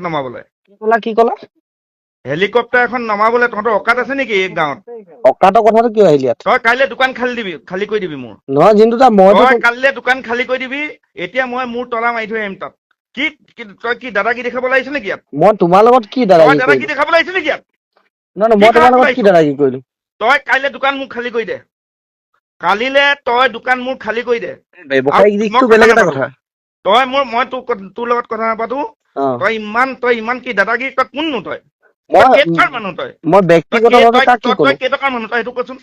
নমাবলৈ? কি ক'লা, কি ক'লা? হেলিকপ্টাৰ এখন নমাবলৈ তহঁতৰ অকাত আছে নেকি এই গাঁৱত? অকাতৰ কথাটো কিয় আহিল ইয়াত? তই কাইলৈ দোকান খালী দিবি, খালী কৰি দিবি মোৰ। নহয় জিন্তু দা, মইতো তই কালিলে দোকান খালী কৰি দিবি। এতিয়া মই মোৰ তলা মাৰি থৈ আহিম তাত। কি তই কি দাদাগিৰি দেখাবলৈ আহিছ নেকি ইয়াত? মই তোমাৰ লগত কি তই দাদাগিৰি দাদাগিৰি কৰিলো? দেখাবলৈ আহিছ নেকি ইয়াত? নহয় নহয়, কি মই তোমাৰ কথা লগত কি আহিছ? দাদাগিৰি কৰিলো? তই কাইলৈ দোকান মোক খালী কৰি দে। কালিলে তই দোকান মোৰ খালী কৰি দে। ব্যৱসায়িক আৰু মই দিশটো কথা বেলেগ এটা নাপাতো। কথা। তই মোৰ মই তোৰ লগত কথা নাপাতো। তই ইমান কি দাদাগিৰি? তই কোননো তই? তই মই কেইটকাৰ মানুহ তই? মই তই ব্যক্তিগতভাৱে তই কাক কি তই কলো? তই কেইটকাৰ মানুহ তই, সেইটো কচোন।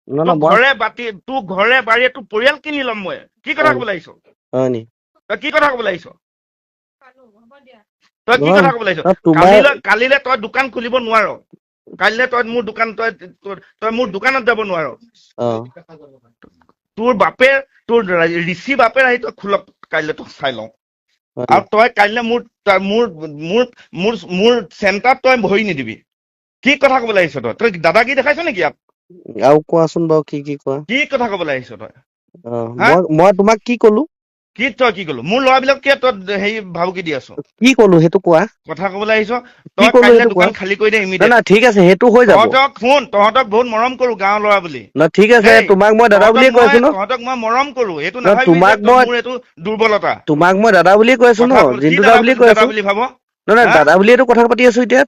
নহয় তোৰ নহয়, মই ঘৰে বাতি, তোৰ ঘৰে বাৰীয়ে, তোৰ পৰিয়াল কিনি ল'ম মই। কি কথা কবলৈ আহিছ? হয় নি? তই কি কথা কবলৈ আহিছ? তই কি নহয় কথা কবলৈ আহিছ? নহয়, তোমাৰ কালিলৈ তই দোকান খুলিব নোৱাৰ। কালিলে তই মোৰ দোকান তই তই তই মোৰ দোকানত যাব নোৱাৰ। তোৰ বাপেৰ, তোৰ ঋষি বাপেৰ আহি তই খোলক কাইলৈ, তোক চাই লওঁ। হয় আৰু নি? তই কাইলৈ মোৰ মোৰ মোৰ মোৰ মোৰ চেণ্টাৰত তই ভৰি নিদিবি। কি কথা কবলৈ আহিছ তই? তই দাদাগিৰি দেখাইছ নেকি ইয়াত? আৰু কোৱাচোন বাৰু, কি কি কোৱা? কি কথা কবলৈ আহিছ তই? অ হা? মই তোমাক কি কলো? কি তই কি কলো? মোৰ ল'ৰাবিলাক কিয় তই হেৰি ভাবুকি দি আছ? কি কলো সেইটো কোৱা। কথা কবলৈ আহিছ। কি তই কলো কাইলৈ সেইটো কোৱা। দোকান খালী কৰি দে না ইমিডিয়েট। না, ঠিক আছে, সেইটো হৈ যাব। তহঁতক শুন, তহঁতক বহুত মৰম কৰো গাঁৱৰ ল'ৰা বুলি। ন, ঠিক আছে, দেই, তোমাক মই দাদা তহঁতক বুলিয়ে কৈ মই আছো ন। তহঁতক মই মৰম কৰো, এইটো ন, নাভাবিবি যে তোমাক তই মই মোৰ এইটো দুৰ্বলতা। তোমাক মই দাদা বুলিয়ে কৈ আছো ন। কথা কি জিন্তু দা দাদা বুলিয়ে বুলি কৈ দাদা আছো। বুলি ভাব? নহয় নহয়, হা? দাদা বুলিয়েতো কথা পাতি আছো এতিয়া।